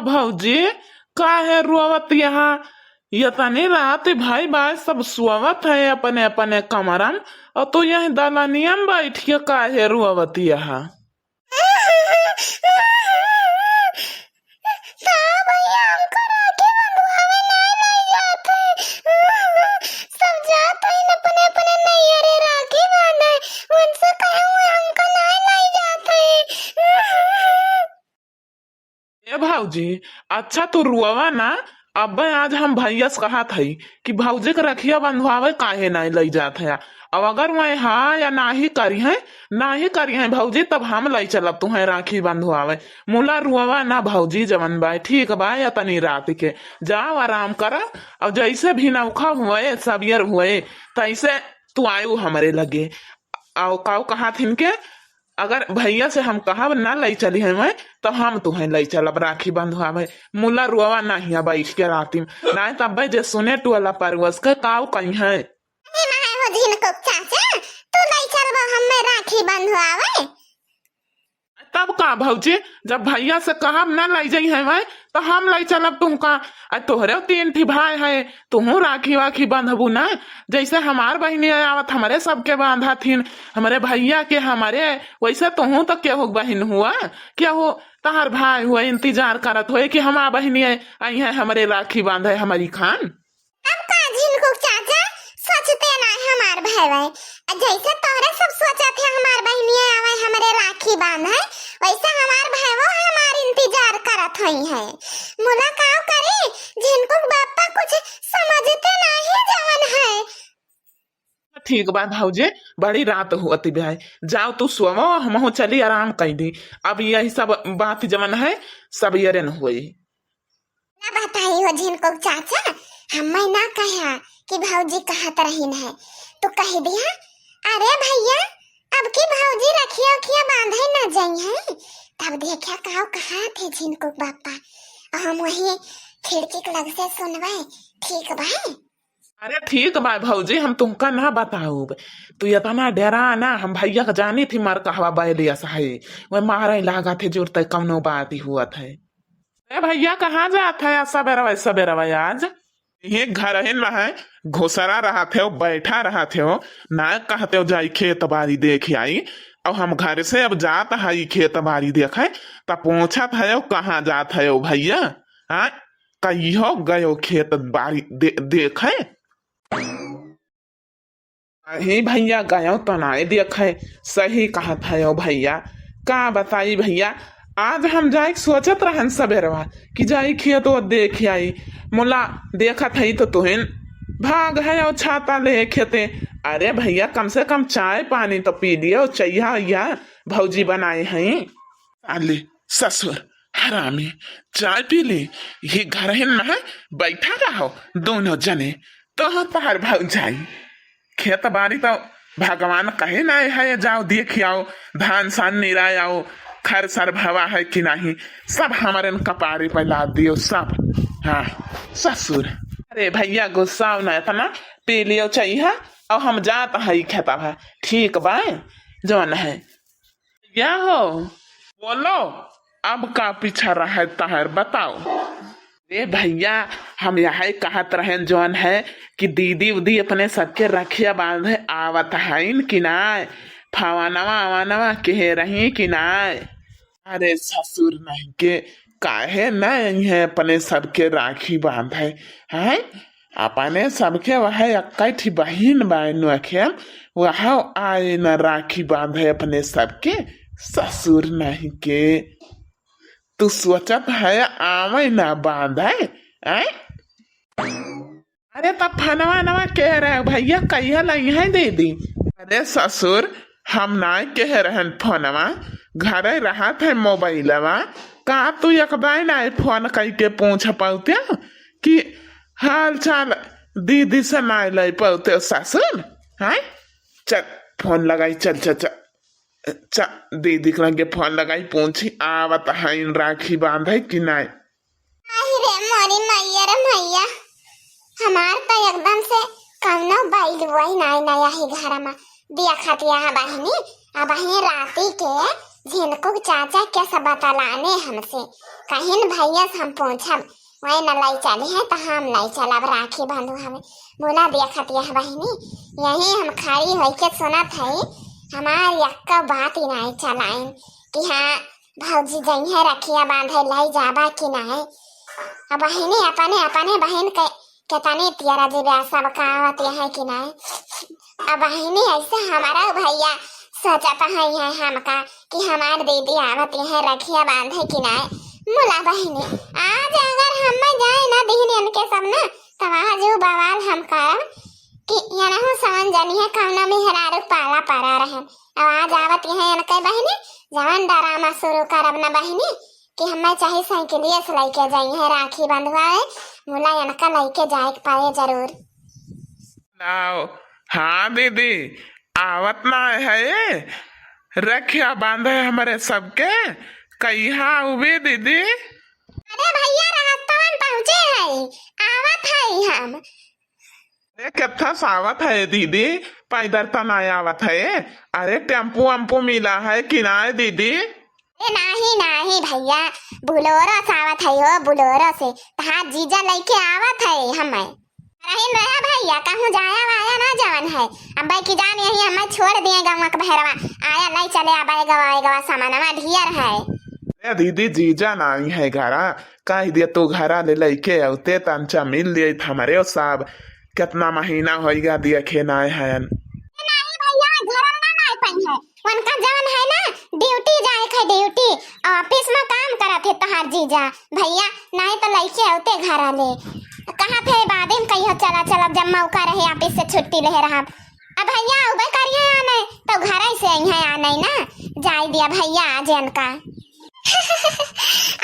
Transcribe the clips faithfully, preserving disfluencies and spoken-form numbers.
भौजी, काहे रोवत यहाँ? यतनी रात भाई बाय सब सोवत है अपने अपने कमरम, और तू यही दलनियम बैठ के काहे रोवत यहाँ? तो भैया, हमको राखी बंधवावे नाय लई जात है। सब जात है अपने अपने नैहरे राखी बांधे, उनसे कहे हुए हमको नाय लई जात है। ए भौजी, अच्छा तू रुआवा ना, अब्बे आज हम भैया से कहत हई कि भौजी के रखिया बंधवावे काहे नाहीं लई जात है। अब अगर वह हाँ या नाही करी है, नाही करी है भौजी, तब हम लई चलब तुहें राखी बंधवावे। मुला रुआवा ना भौजी, जवन बाय ठीक बाय, या तनी रात के जाओ आराम करा। और जैसे भी नौखा हुए, सबियर हुए, तैसे तू आयु हमरे लगे। आओ काऊ कहा थिन के, अगर भैया से हम कहब ना लई चली है मैं, तो हम तुहें लई चलब राखी बंधवावे। मुला रुआवा ना हिया बैठ के राती में, ना तब जे सुने टोला परवस के काऊ कही है। ए माय हो झिनकुक चाचा, तू लई चलबो हमें राखी बंधवावे? तब का भौजी, जब भैया से कहब ना लई जाई है मैं, तो हम लई चलब तुमका। आ तोहरे तीन ठी भाई है, तुहू राखी वाखी बंधबू ना। जैसे हमार बहिनी आवत हमरे सबके बांधा थिन, हमरे भैया के हमरे, वैसे तुहू तो केहू बहिन हुआ, केहू तहार भाई हुआ, इंतजार करत होए कि हमार बहिनी आई है हमरे राखी बांधे हमारी खान। अब का झिनकुक चाचा, सोचते ना है हमार भाई भाई। आ जैसे तोहरे सब सोचत है हमार बहिनिया आवे हमरे राखी बांधे, वैसे हमार भाईवो हमार इंतजार करत होई है। मुला काव करे, झिनकुक बापा कुछ समझते ना है जवन है। ठीक बा भौजी, बड़ी रात हुअत भाई, जाओ तू सोवो, हमहू चली आराम कर दी। अब यही सब बात जवन है, सब यरन हुई। ना बताई हो झिनकुक चाचा, हम्मे ना कहा कि भौजी कहत रहीन है, तू कह दिया, "अरे भैया, अब की भौजी रखिया उखिया बांधे ना जाई है।" तब देखा काव कहा थे झिनकुक बापा, और हम वही खिड़की के लग से सुनबे, ठीक बा? अरे ठीक बा भौजी, हम तुमका ना बताऊब, तू इतना डरा ना, हम भैया का जानी थी मर कहवा बैलियस है, वह मारे लागा थे जुरते कौनो बात ही हुआ थे। ए भैया, कहाँ जात है आज सबेरवा सबेरवा आज? ये घर ही में है, घुसरा रहत हो, बैठा रहत हो, ना कहत हो जाई खेत बारी देख आई। अब हम घर से अब जात है खेत बारी देखे, त पूछत है कहाँ जात है भैया? हाँ, कहियो गयो खेत बारी दे, देखे? अही भैया, गयो तो नाय देखे। सही कहत है ओ भैया, का बताई भैया, आज हम जाए के सोचत रहन सबेरवा कि जाई खेत ओत देख आई। मुला देखत है तो तुहिन भाग है ओ छाता ले खेते। अरे भैया, कम से कम चाय पानी तो पी लियो, चैया भौजी बनाए हैं। साले ससुर हरामी, चाय पी ले, ये घर ही में है, बैठा रहो दोनों जने, तो तोहर भौजाई। खेत बारी तो भगवान कहे ना है, जाओ देख आओ, धान सान निराय आओ, खर सर भवा है कि नहीं, सब हमारे न कपारे पे लाद दियो सब। हाँ ससुर। अरे भैया गुस्साओ ना इतना, पी लियो चाहिए, और हम जात है खेतवा, ठीक बा जौन है। या हो, बोलो, अब का पीछा रहे तहर, बताओ। रे भैया, हम यही कहत रहेन जौन है कि दीदी उदी अपने सबके रखिया बांधे आवत हईन कि नाय, फवानवा अवानवा कहे रही कि नाय। अरे ससुर नहीं के, काहे न अइहे अपने सबके राखी बांधे, हैं? अपने सबके वह एक्कै ठी बहिन बाय नोखे, वह आए न राखी बांधे अपने सबके, ससुर नहीं के। तू सोचत है आवे ना बांधे, हैं? अरे तब फनवा नवा कह रहे भैया, कहिया लइहे दीदी? अरे ससुर, हम नाय कह रहन फोनवा, घरे रहत है मोबाइलवा, का तू एक बार नाय फोन कइके पूछ पउते कि हाल चाल दीदी से नाय लइ पउते ससुर? हैं? चल फोन लगाई, चल चल चल, चल दीदी के लगे फोन लगाई, पूछी आवत हईन राखी बांधे कि नाय। आई रे मोरी मैया रे मैया, हमार तो एकदम से कौनो बैल उई नाय नाय ही घर में। देखत या बहिनी, अबहीं राती के झिनकू चाचा के सब बतलाने हमसे, कहिन भैया से हम पूछब, वही न लाई चली है तो हम लाई चलब राखी बांधू हमें। मुला देखत यह बहिनी, यही हम खड़ी होइके सुनत है, हमार यक्का बात ही नाई चलाइन कि हाँ भौजी जइहे रखिया बांधे लाई जाबा कि नाई। अब बहिनी अपने अपने बहिन के केतनी तियरा जीवे, सब का आवत है कि नाई। अब बहिनी ऐसे हमारा भैया सोचत है, है हमका कि हमार दीदी आवत है रखिया बांधे कि नाई। मुला बहिनी, आज अगर हम जाए ना दीहन इनके सब ना, तब आज उ बवाल हम करब कि यनहु समझ जनी है कौना मेहरारू पाला पड़ा रहन। अब आज आवत है इनके बहिनी, जवन डरामा शुरू करब ना बहिनी, कि हमें चाहे साइकिलिया से लेके जाई है राखी बंधवाए, मुला इनका लेके जाए के पाए जरूर। लाओ, हाँ दीदी, आवत ना है, रखिया बांधे हमरे सबके, कहिया उबे दीदी? अरे भैया, रास्ता में पहुँचे है, आवत है हम। अरे, केत्था से आवत है दीदी, पैदल त ना आवत है। अरे, टेम्पू वेम्पू मिला है कि ना दीदी? ए, नाही, नाही भैया, बुलोरो से आवत है हो, बुलोरो से। तहार जीजा लेके आवत है हमें। रहीन रहा भैया, कहूँ जाया वाया ना जवन है। अब भाई की जान यही हमें छोड़ दिए गवा के बहरवा। आया लाई चले आबा ए गवा, ए गवा सामानवा ढियर है। ए दीदी, जीजा नाही है घरा, कह दिया तू घरा ले लेके अउते तंचा मिल लिए हमरे साहब। कितना महीना होइगा देखे नाय हयन। नाही भैया, घर में ना नाय पाई है। उनका जवन है ना, ड्यूटी जाए के है, ड्यूटी। ऑफिस में काम करत है तहार जीजा। भैया, नाही तो लइके अउते घर ले। कहा थे बाद में कहियो चला चला, जब मौका रहे ऑफिस से छुट्टी ले रहा। अब भैया उबे करिए आने, तो घर से आई है आने ना। जाए दिया भैया आज इनका।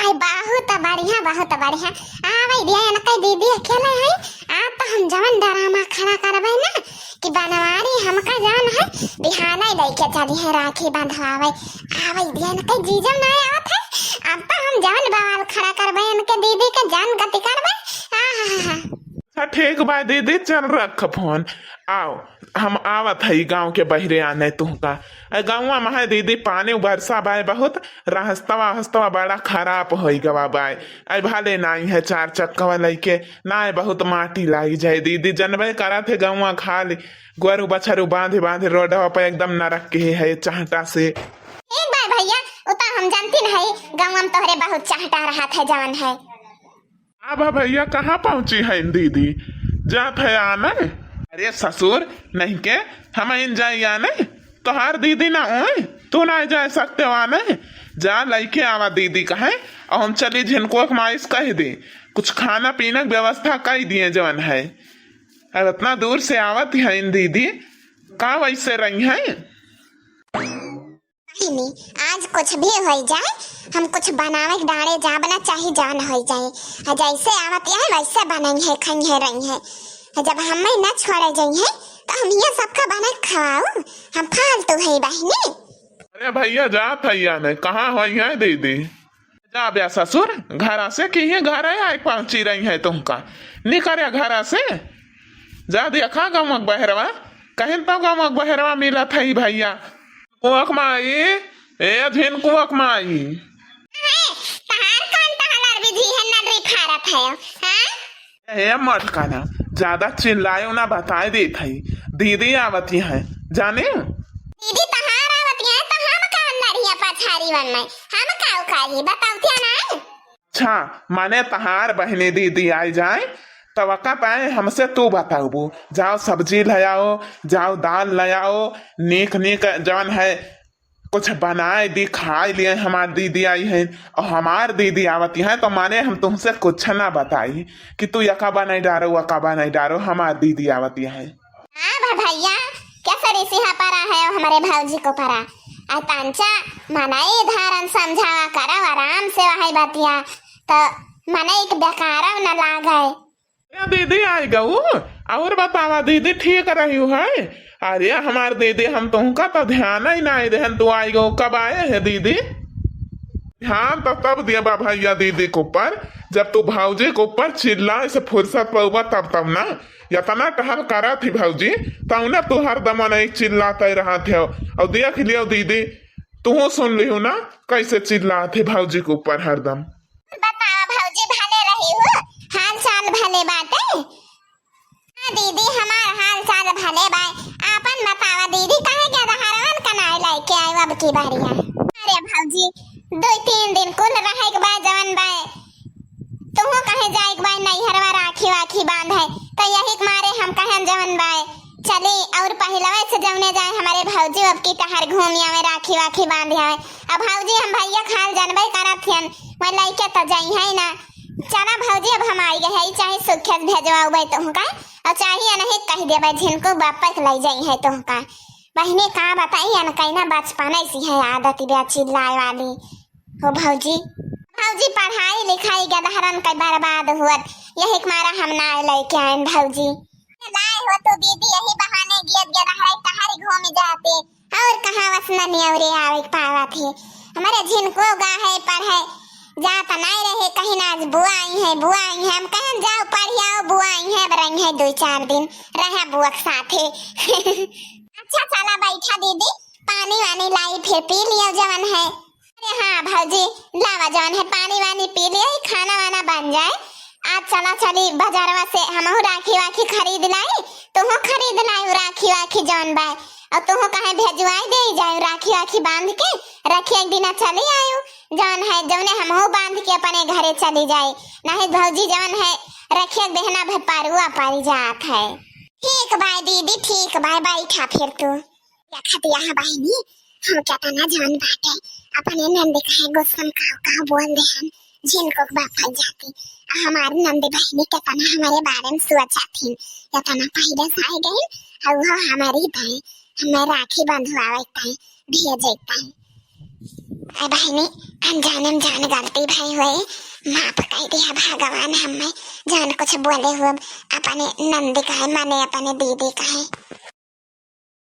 आई बहुत बढ़िया, बहुत बढ़िया। आ भाई दिया इनका दीदी अकेले है। आ तो हम जवन ड्रामा खड़ा करबे ना कि बनवारी हमका जान है, बिहाना ही लेके चली है राखी बंधवावे। आ भाई दिया इनका जीजम ना आवत है। अब तो हम जवन बवाल खड़ा करबे इनके दीदी के जान गति करबे। आ हा हा हा। अच्छा ठीक बा दीदी, चल रख फोन। आओ, हम आवत हई गाँव के बहरे आने तुहका। ए, गाँवा में है दीदी, पानी बरसा बाय बहुत, रास्तवा हस्तवा बड़ा खराब होई गवा बाय। ए, भले नाई है चार चक्कवा लइके, नाई बहुत माटी लागी जाए दीदी, जनबे करत है गाँवा खाली गोरू बछरू बांधे बांधे रोडवा पे एकदम नरक के है चहटा से। एक बार भैया, उ तो हम जानती नहीं, गाँव में तोहरे बहुत चहटा रहत है जवन है। अब भैया कहाँ पहुँची है दीदी? जात है आने? अरे ससुर, नहीं के हम इन जाई आने? तोहार दीदी ना होई, तू ना जा सकते हो आने? जा लइके आवा दीदी कहे, और हम चली झिनकुआ के माई से कह दे, कुछ खाना पीना के व्यवस्था कर दिए जवन है। अब इतना दूर से आवत है इन दीदी, का वैसे रही है? बहिनी, आज कुछ भी होई जाए, हम कुछ बनावे के डारे जाब ना चाही, जान होई जाए। आ जैसे आवत है, वैसे बनई है, खई है, रही है। आ जब हमें न छोड़े जाई है, तो हम ये सबका बना के खवाऊ, हम फालतू है बहिनी। अरे भैया, जात है या नहीं, कहाँ होई है दीदी? जा बे ससुर, घरा से की है, घर है, आई पहुँची रही है तुमका। निकल घरा से, जा देखा गमक बहरवा, कहीं तो गमक बहरवा मिलत है भैया। कुआक माई, ए झिनकुआक माई। अहे, तहार कौन तहलर बिजी है, नडरी फारत है, हाँ? ए मटकाना, ज्यादा चिल्लायो ना, बताए देत है, दीदी आवती है, जाने? दीदी तहार आवती है, तो हम कौन नढ़िया पछारी वन में, हम काऊ करी, बतावती है ना? अच्छा, माने तहार बहिनी दीदी आई जाए, तब का पाए हमसे तू बताउबू, जाओ सब्जी ले आओ, जाओ दाल ले आओ, नीक नीक जवन है कुछ बनाए दी, खाए लिए हमार दीदी आई है, और हमार दीदी आवती है तो माने हम तुमसे कुछ ना बताई कि तू यका बनाई डारो, वका बनाई डारो, हमार दीदी आवती है। हाँ भा भैया, कैसे रिसिहा परा है हमारे भौजी को परा। आ तंचा मनई धारन समझावा करव आराम से वही बतिया, तो मनई के बेकारव न लागे। ए दीदी आई गऊ, और बतावा दीदी ठीक रही है? अरे हमार दीदी हम तुमका तो ध्यान ही नहीं देहन, तू आई गऊ, कब आए है दीदी? ध्यान तो तब देबा भैया दीदी के ऊपर, जब तू भौजी के ऊपर चिल्लाए से फुर्सत पउबा तब, तब ना। इतना टहल करा थी भौजी, तब ना तू हरदम नहीं चिल्लाते रहा थे। और देख लियो दीदी, तुहू सुन लिहू ना, कैसे चिल्लात है भौजी के ऊपर हरदम। बतावा भौजी, भले रही हो, हाल चाल भले बाटे? हाँ दीदी, हमार हाल चाल भले बाय। आपन बतावा दीदी, काहे के दहरवन कनाए लेके आयो अब की बारिया? अरे भौजी, दो तीन दिन कुल रहे के बा जवन बाय। तुहू कहे जाए के बाय नैहरवा राखी वाखी बांधे, तो यही के मारे हम कहन जवन बाय चली और पहिलवे से जवने जाए हमारे भौजी अब की तहर घूम आवे राखी वाखी बांध आवे। अब भौजी हम भैया खाल जानबे करत हियन, वह लइके तो जाई है ना। चला भौजी, अब हम आई गए है, चाहे सुखे से भेजवाउबे तुहू का, और चाहे अनहे कह देबे झिनको बापा के लई जाई है तुहू का। बहिनी का बताई, अनकैना बचपन ऐसी है आदत बा चिल्लाए वाली। हो भौजी, भौजी पढ़ाई लिखाई गदहरन के बर्बाद हुअत, यही के मारा हम ना लेके आएन भौजी। लाए हो तो दीदी, यही बहाने गियत गदहराई तहरी घूम जाते। और कहाँ वसना नियौरे आवे के पावा थे। हमारे झिनको गा है पढ़े, जात नाई रहे कहीं ना, आज बुआ आई है, बुआ आई है। हम कहन जाओ पढ़ियाओ, बुआ आई है, अब रही है दो चार दिन, रहा बुआ के साथे। अच्छा चला बैठा दीदी, पानी वानी लाई फिर पी लियो जवन है। अरे हाँ भौजी, लावा जवन है पानी वानी पी लियो, खाना वाना बन जाए। आज चला चली बजारवा से हमहू राखी वाखी खरीद लाई, तुहू खरीद लाई राखी वाखी जवन बाय, और तुहू कहे भेजवाई दे जाए राखी वाखी बांध के, रखिया के दिना चली आयो। जवन है जवने हमहू बांध के अपने घरे चली जाए, नहीं भौजी जवन है रखिया के देहना भे परुआ परी जात है। ठीक बाय दीदी, ठीक बाय, बैठा फिर तू। देखत यह बहिनी, हम केतना जवन बाटे, अपने नंद कहे गुस्सा में काव काव बोल देहन, झिनको के बाप फंस जाती। आ हमारी नंद बहिनी केतना हमारे बारे में सोचत हिन, केतना पहले से आए गई, और वो हमारी ताई, हमें राखी बंधवावे ताई, भेजे ताई। ए बहिनी, अनजाने में जान गलती भई हुए, माफ कर दिया भगवान हमें, जान कुछ बोले हुए अपने नंद कहे, माने अपने दीदी कहे।